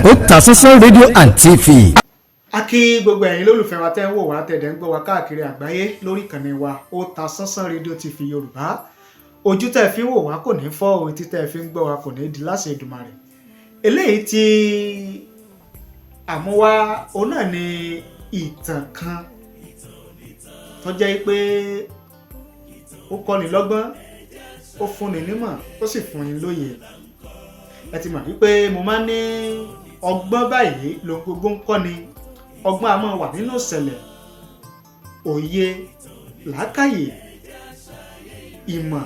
Otasansan rédíò and TV. A kí gbogbo ẹ̀yin lólùfẹ́ wa tẹ́ ń wò wá, tẹ̀dẹ̀ ń gbọ́ wa káàkiri àgbáyé lórí ìkànnì wa Otasansan rédíò TV Yorùbá. Ojú tẹ́ fi ń wò wá kò ní fọ́, etí tẹ́ fi ń gbọ́ wa kò ní di láṣẹ Èdùmàrè. Eléyìí tí àmúwá òun náà ni ìtàn kan tó jẹ́ pé ó kọ́ni lọ́gbọ́n, ó fúnni nímọ̀, ó sì fúnni lóye. Ẹ ti mọ̀ wípé mo máa ń ní ọgbọ́n báyìí lóhun gbogbo ń kọ́ni. Ọgbọ́n a máa wà nínú ìṣẹ̀lẹ̀, òye, làákàyè, ìmọ̀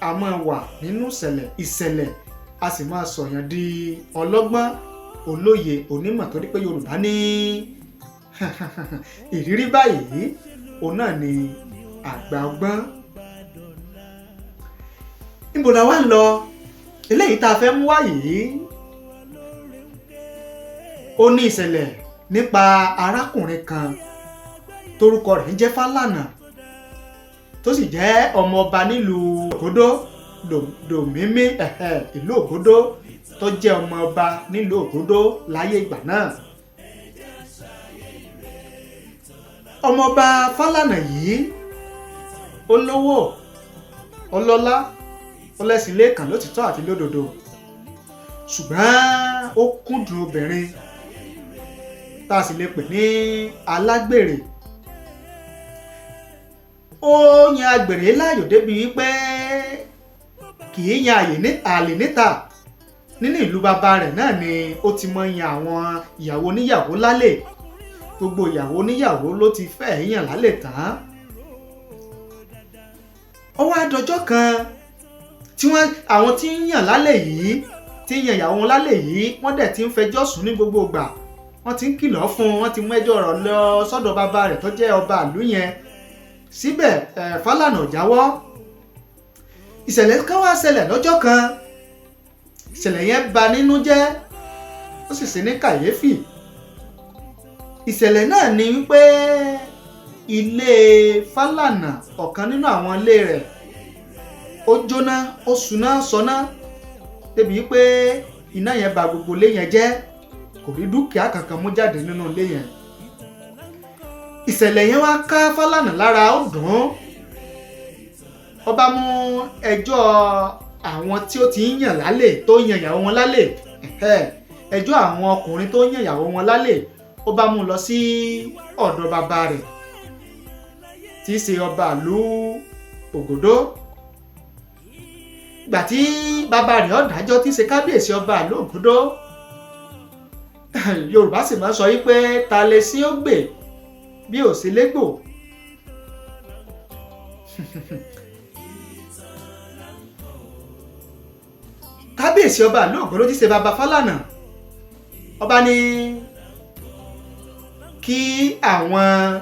a máa wà nínú ìṣẹ̀lẹ̀. Ìṣẹ̀lẹ̀ a sì máa sọ̀yàn di ọlọ́gbọ́n, olóye, onímọ̀, torí pé Yorùbá ní ìrírí báyìí òun náà ni àgbà ọgbọ́n. Níbo la wá ń lọ? Eléyìí tá a fẹ́ mú wá yìí, ó ní ìṣẹ̀lẹ̀ nípa arákùnrin kan torúkọ rẹ̀ ń jẹ́ Fálànà, tó sì jẹ́ ọmọọba nílùú Ògódó Dòmímí, ìlú Ògódó, tó jẹ́ ọmọọba nílùú Ògódó láyé ìgbà náà. Ọmọọba Fálànà yìí, ó lówó, ọlọ́lá, ó lẹ́sìn lẹ́ẹ̀kan lótìtọ́ àti lódodo, ṣùgbọ́n ó kúndùn obìnrin, tá a sì lè pè ní alágbèrè. Ó yan agbèrè láàyò débi wípé kì í yan àlè níta. Nínú ìlú bàbá rẹ̀ náà ni ó ti mọ yan àwọn ìyàwó oníyàwó lálẹ́. Gbogbo ìyàwó oníyàwó ló ti fẹ́ yàn lálẹ́ tán. Ó wá dọjọ́ kan tí wọ́n àwọn tí ń yàn lálẹ́ yìí, tí ń yan ìyàwó wọn lálẹ́ yìí, wọ́n dẹ̀ ti ń fẹjọ́ sùn ní gbogbo ìgbà. Wọ́n ti ń kìlọ̀ fún un, wọ́n ti mú ẹjọ́ rọ̀ lọ sọ́dọ̀ bàbá rẹ̀ tó jẹ́ ọba ìlú yẹn. Síbẹ̀ Fálànà jáwọ́. Ìṣẹ̀lẹ̀ kan wá ṣẹlẹ̀ lọ́jọ́ kan. Ìṣẹ̀lẹ̀ yẹn bà nínú jẹ́, ó sì ṣe ní kàyéfì. Ìṣẹ̀lẹ̀ náà ni wípé ilé Fálànà, ọ̀kan nínú àwọn ilé rẹ̀, ó jóná, ó suná sọná, débi wípé iná yẹn bà gbogbo ilé yẹn jẹ́. Kò rí dúkìá kankan mú jáde nínú ilé yẹn. Ìṣẹ̀lẹ̀ yẹn wá ká Fálànà lára, ó dùn ún. Ó bá mú ẹjọ́ àwọn tí ó ti ń yàn lálẹ́, tó yan ìyàwó wọn lálẹ́, ẹjọ́ àwọn ọkùnrin tó yan ìyàwó wọn lálẹ́, ó bá mú lọ sí ọ̀dọ̀ bàbá rẹ̀ tí í ṣe ọba ìlú Ògòdó. Gbà tí bàbá rẹ̀ ó dájọ́, tí í ṣe kábíyèsí ọba ìlú Ògòdó, Yorùbá sì máa ń sọ yí pé ta lè sí ó gbè bí ò sí légbò. Kábíyèsí ọba ìlú Ògòdó tí í ṣe bàbá Fálànà, ọba ní kí àwọn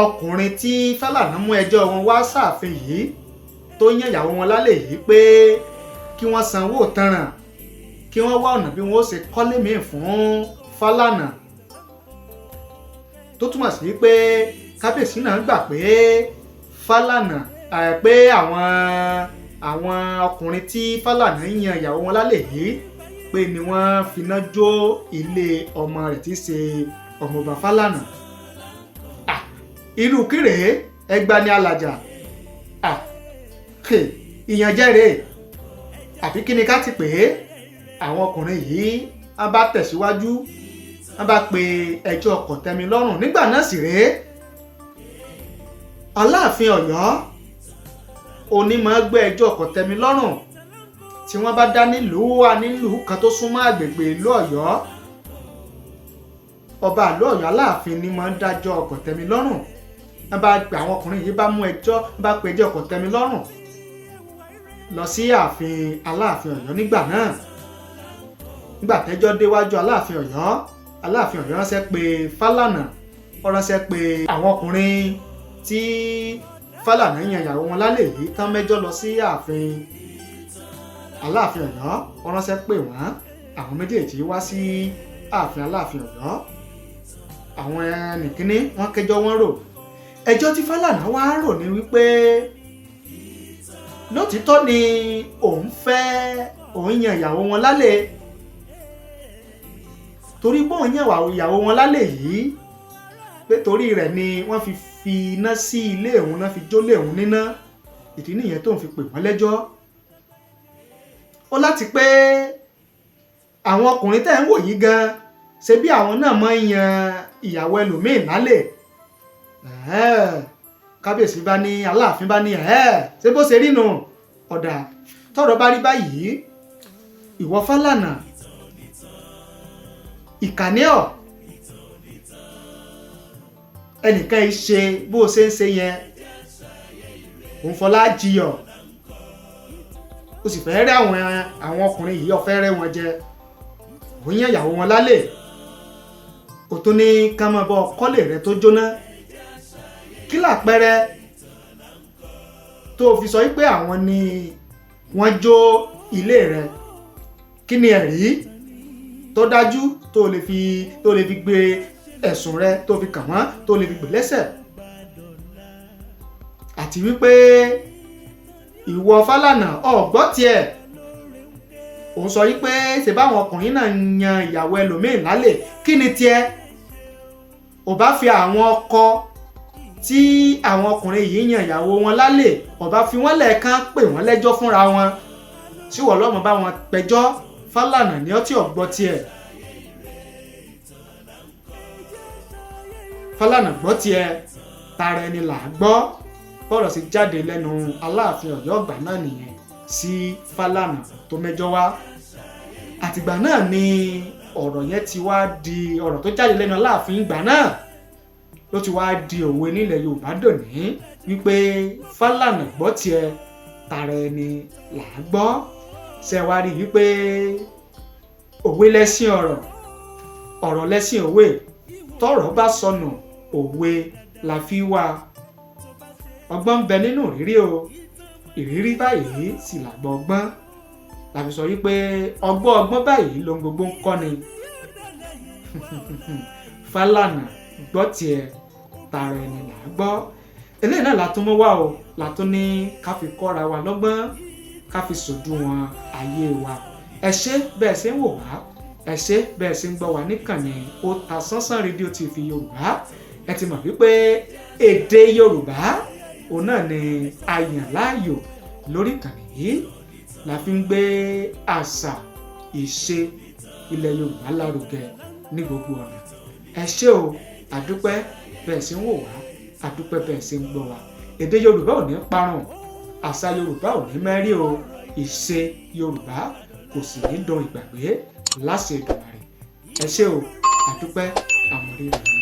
ọkùnrin tí Fálànà mú ẹjọ́ wọn wá sáàfin yìí, tó yàn ìyàwó wọn lálẹ́ yìí, pé kí wọ́n sanwó ìtanràn, kí wọ́n wá ọ̀nà bí wọ́n ó ṣe kọ́lé míì fún Fálànà. Tó túmọ̀ sí pé kábíyèsí náà gbà pé Fálànà, pé àwọn ọkùnrin tí Fálànà yan ìyàwó wọn lálẹ́ yìí, pé ni wọ́n finá jó ilé ọmọ rẹ̀ tí í ṣe ọmọọba Fálànà. Irú kírè ẹgba ni alàjà, ìyànjẹ rèé, àbí kí ni ká ti pè é? Àwọn ọkùnrin yìí, wọ́n bá tẹ̀síwájú, wọ́n bá pe ẹjọ́ kòtẹ́milọ́rùn. Nígbà náà sì rèé, Aláàfin Ọ̀yọ́ onímọ̀ gbé ẹjọ́ kòtẹ́milọ́rùn tí wọ́n bá dá nílùú wa, nílùú kan tó súnmọ́ àgbègbè ìlú Ọ̀yọ́. Ọba ìlú Ọ̀yọ́ Aláàfin ni máa ń dájọ́ kòtẹ́milọ́rùn. Wọ́n bá gbé àwọn ọkùnrin yìí, bá mú ẹjọ́, wọ́n bá pe ẹjọ́ kòtẹ́milọ́rùn lọ sí ààfin Aláàfin Ọ̀yọ́ nígbà náà. Nígbà tẹ́jọ́ déwájú Aláàfin Ọ̀yọ́, Aláàfin Ọ̀yọ́ ránṣẹ́ pé Fálànà, ó ránṣẹ́ pé àwọn ọkùnrin tí Fálànà yan ìyàwó wọn lálẹ́ yìí tán mẹ́jọ lọ sí ààfin Aláàfin Ọ̀yọ́. Ó ránṣẹ́ pé wọ́n. Àwọn méjèèjì wá sí ààfin Aláàfin Ọ̀yọ́. Àwọn ẹnìkíní, wọ́n kẹjọ́ wọn rò. Ẹjọ́ tí Fálànà wá rò ní wípé lótìítọ́ ni òun fẹ́ òun yan ìyàwó wọn lálẹ́. Torí bóun yàn ìyàwó wọn lálẹ́ yìí, pé torí rẹ̀ ni wọ́n fi fi iná sí ilé òun náà, fi jólé òun níná. Ìdí nìyẹn tóun fi pè wọ́n lẹ́jọ́. Ó láti pé àwọn ọkùnrin tẹ́ ń wò yìí gan, ṣe bí àwọn náà máa ń yan ìyàwó ẹlòmíín lálẹ́. Kábíyèsí bá ní, Aláàfin bá ní, ṣé bó ṣe rí nu? Ọ̀dà, tọ́rọ̀ bá rí báyìí, ìwọ Fálànà, ìkànnì ọ̀ ẹnìkan yìí ṣe bó ṣe ń ṣe yẹn, òun fọlá jiyọ̀, ó sì fẹ́ rẹ́ àwọn ọkùnrin yìí, ó fẹ́ rẹ́ wọn jẹ, òun yàn ìyàwó wọn lálẹ́, kò tó ní ká máa bọ́ kọ́lé rẹ tó jóná. Kí làpẹrẹ tó fi sọ pé àwọn ni wọ́n jó ilé rẹ? Kí ni ẹ̀rí tó dájú tó lè fi gbé ẹ̀sùn rẹ tó fi kàn wọ́n, tó lè fi gbé lẹ́sẹ̀? Àti wípé ìwọ Fálànà, ọ̀gbọ́ tiẹ̀, òun sọ wípé ṣe báwọn ọkùnrin náà yan ìyàwó ẹlòmíín lálẹ́, kí ni tiẹ̀? Ò bá fi àwọn ọkọ tí àwọn ọkùnrin yìí yan ìyàwó wọn lálẹ́, ò bá fi wọ́n lẹ́ẹ̀kan pè wọ́n lẹ́jọ́ fúnra wọn. Tí wọ́n lọ́mọ bá wọn pẹjọ́? Fálànà ní ọtí ọ̀gbọ́ tiẹ̀. Fálànà gbọ́ tiẹ̀, tara ẹni là á gbọ́. Bọ́rọ̀ sì jáde lẹ́nu Aláàfin Ọ̀yọ́ ọ̀gbà náà nìyẹn sí Fálànà tó mẹ́jọ wá. Àtìgbà náà ni ọ̀rọ̀ yẹn ti wá di ọ̀rọ̀ tó jáde lẹ́nu Aláàfin ìgbà náà, ló ti wá di òwe nílẹ̀ Yorùbá dòní wípé Fálànà gbọ́ tiẹ̀, tara ẹni là á gbọ́. Ṣe wá rí wípé òwe lẹ́sìn ọ̀rọ̀, ọ̀rọ̀ lẹ́sìn òwe? Tọ́rọ̀ bá sọnù, òwe la fi wá. Ọgbọ́n ń bẹ nínú ìrírí o. Ìrírí báyìí sì làgbọ́ ọgbọ́n, la fi sọ wípé ọgbọ́n ọgbọ́n báyìí lohun gbogbo ń kọ́ni. Fálànà gbọ́ tiẹ̀, tara ẹni là á gbọ́. Eléyìí náà la tún mú wá o, la tún ní ká fi kọ́ra wa lọ́gbọ́n, ká fi sòdiwọ̀n ayé wa. Ẹ ṣé bẹ́ẹ̀ ṣe ń wò wá, ẹ ṣé bẹ́ẹ̀ ṣe ń gbọ́ wá níkànnì Otasansan Rédíò TV Yorùbá. Ẹ ti mọ̀ wípé èdè Yorùbá òun náà ni a yàn láàyò lórí ìkànnì yìí, la fi ń gbé àṣà ìṣe ilẹ̀ Yorùbá lárugẹ ní gbogbo ọ̀nà. Ẹ ṣé o, àdúpẹ́ bẹ́ẹ̀ ṣe ń wò wá, àdúpẹ́ bẹ́ẹ̀ ṣe ń gbọ́ wá. Èdè Yorùbá ò ní parun, àṣà Yorùbá ò ní mẹ́rí o, ìṣe Yorùbá kò sì ní dán ìgbàgbé láṣẹ Èdùmàrè. Ẹ ṣé o, àdúpẹ́, àmọ̀rírì yín.